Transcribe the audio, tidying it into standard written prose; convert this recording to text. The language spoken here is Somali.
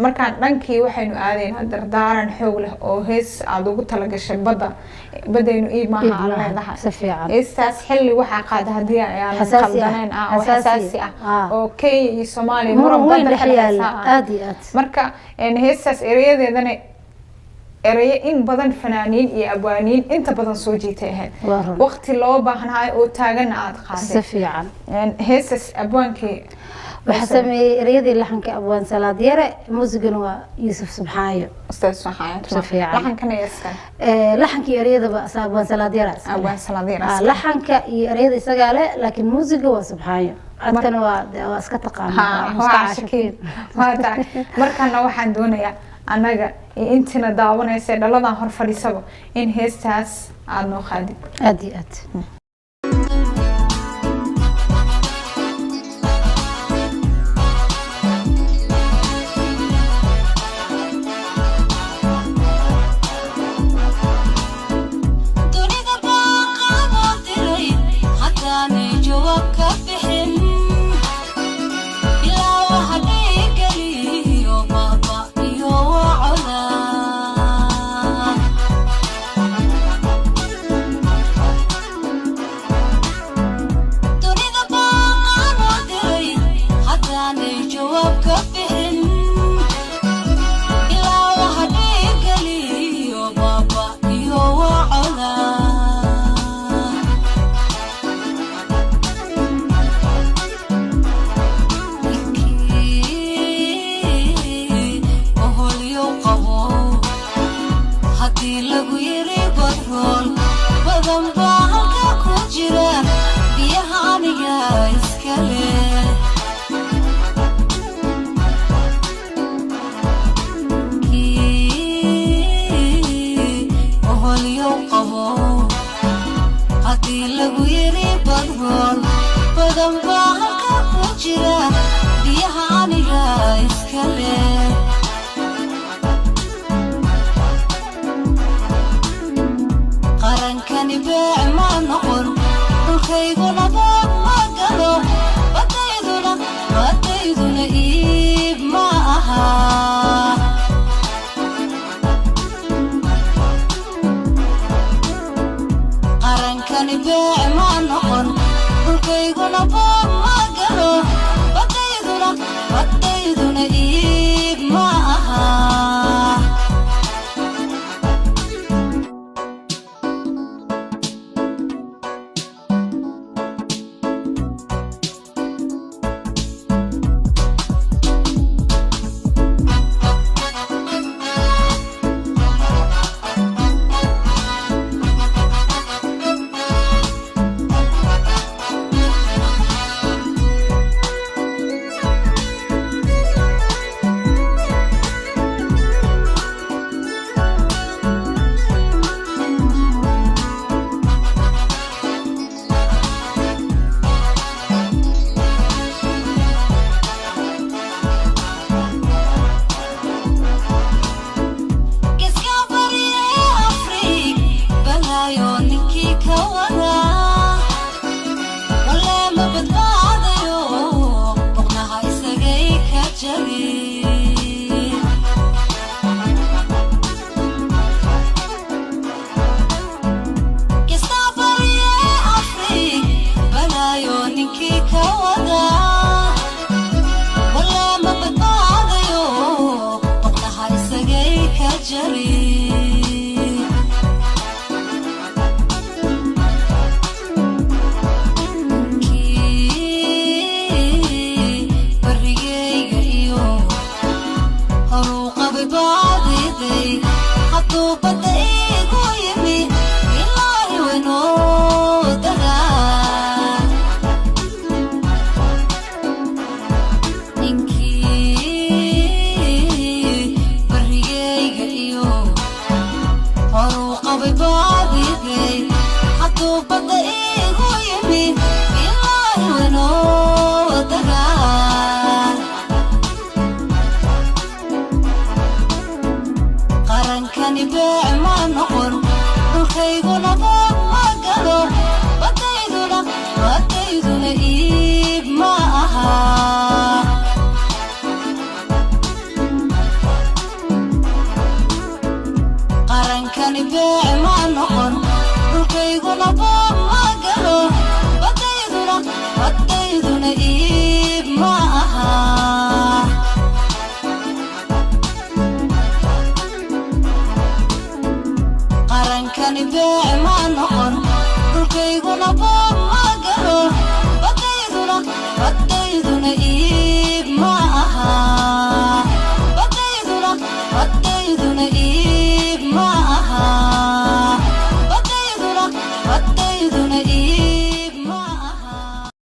Markaan dhankii waxaynu aadaynaa dardaaran xoog leh oo hees aada ugu talagashay badda, badaynu iib maaha Iib aad maaha, leedahay. Si fiican. Heestaas xilli waxaa qaada haddii ayaanan Xasaasi ah, qaldanayn ah oo xasaasi xasaasi ah ah. oo Kenya iyo Soomaaliya muran muran weyn badda dhex ka yaala dhexeysa ah. Aada iyo aad. Marka heestaas ereyadeedana erayo in badan fanaaniin iyo abwaaniin inta badan soo jiitay ahayd. Waa run. Waqti loo baahnaay oo taaganna aada Si qaaday fiican. Heestaas abwaankii waxaa sameeyey ereyadii laxanka Abwaan Salaad Yare, muusigana waa Yuusuf Subxaayo. Ustaas Subxaayo. Si fiican. Laxankana iskan? Laxanka iyo ereyadaba asaa Abwaan Salaad Yare iska leh. Abwaan Salaad Yare iska leh. Laxanka iyo ereyada isagaa leh, laakiin muusiga waa Subxaayo, codkana waa iska taqaana. Ha, waa Caashakiin waa tahay. Markana waxaan doonayaa annaga iyo intiina daawanaysa dhaladan hor fadhiisaba in heestaas aada noo qaadid. Aada iyo aad. Dunida baaqaanoo diray haddaanay jawaab ka bixin, ilaa waxa dhiigeliyo baaba iyo wacoda. Dunida baaqaanoo diray haddaanay jawaab ka bixin, ilaa waxa dhiigeliyo baaba iyo wacoda. Ninkii oholyow qabo haddii lagu yiri badrool badan baa halkaa ku jira, biyaha aniga iska leh. Ninkii oholyow qabo haddii lagu yiri badrool badan baa halkaa ku jira, biyaha aniga iska leh. Qarankani beec ma noqon, dhulkayguna boob ma galo, badayduna badayduna iib ma aha. Qarankani beec ma noqon, dhulkayguna boob ma galo, badayduna badayduna iib ma aha. Geeska bariye Afrika balaayo ninkii ka wadaa, walee ma badbaadayo, boqnaha isagay ka jabi. Geeska bariye Afrika balaayo ninkii ka wadaa, walee ma badbaadayo, boqnaha isagay ka jari. Ninkii barigayga iyo horuu qabay baadiday hadduu badda iigu yimi, ilaahi waynoo dagaa. Ninkii barigayga iyo horuu qabay baadiday hadduu badda iigu yimi, ilaahi waynoo dagaa. Qarankani beec ma noqon, dhulkayguna boob ma galo, badayduna badayduna iib ma aha. Qarankani beec ma noqon, dhulkayguna buur.